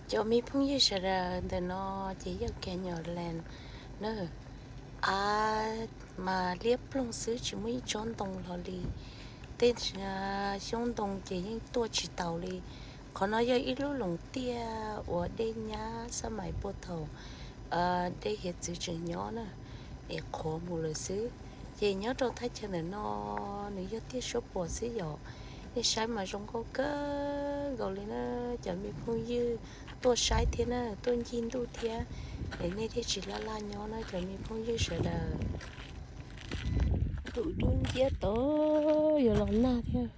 Cov me phooj ywg sawv daws, ntawm no ces yog Kenya Land na, av mas liab ploog xwb tsis muaj ib tsob ntoo los li. Tej xyoob ntoo ces yeej tuaj tsis taus li. Qhov no yog ib lub loos tiaj uas dej nyab xab mais puag thaum dej hiav txwv tseem nyob na, es qhuav mus lawm xwb. Ces nyob rau thaj chaw ntawm no nws yog tiaj suab puam xwb yom. Nej saib mas zoo nkauj kawg nkaus li na. Cov me phooj ywg tuaj saib thiab na, tuaj ncig ntuj thiab, es nej thiaj tsis laj laj nyob na cov me phooj ywg sawv daws. Tus dub nciab tod yuav los nag thiab.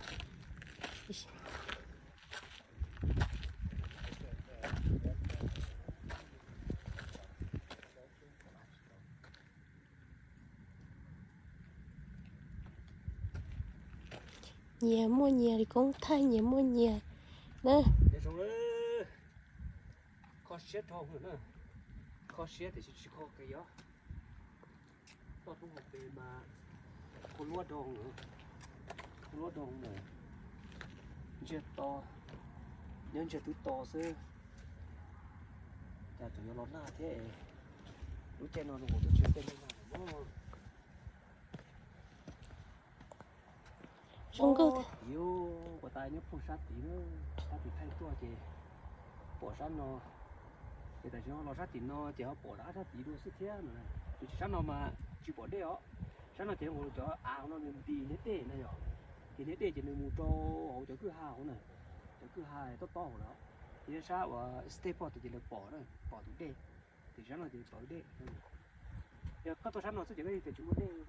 Nyias muaj nyias li koob thaij, nyias muaj nyias na. Kho siab dhau na, kho siab tiam sis tsis kho kev os. Toj roob hauv pes mas kua luab dhau, kua luab dhau mas ntsiag to, nyob ntsiag twb to xwb. Cas tseem yuav los nag thiab es. Lub caij no zoo nkaus twb tsis yog caij noj nag lawm mog. Zoo nkauj. Ua tas nyob phooj sab tid na, sab tid thaij tuaj ces pom sab no, ces tam sim no los sab tim no ces ho pom rov qab sab tid dua xwb thiab no. Tiam sis sab no mas tsis pom dej os. Sab no ces zoo nkaus cov av no nws nti niag dej na yom, ces niag dej ces nws mus rau hauv cov kwj ha hauv na, cov kwj ha tob tob hauv lawm. Ces sab uas step pom ces lawv pom na, pom tus dej, tiam sis sab no ces pom tus dej. Yog koj tuaj sab no xwb ces koj yeej tias tsis muaj dej li.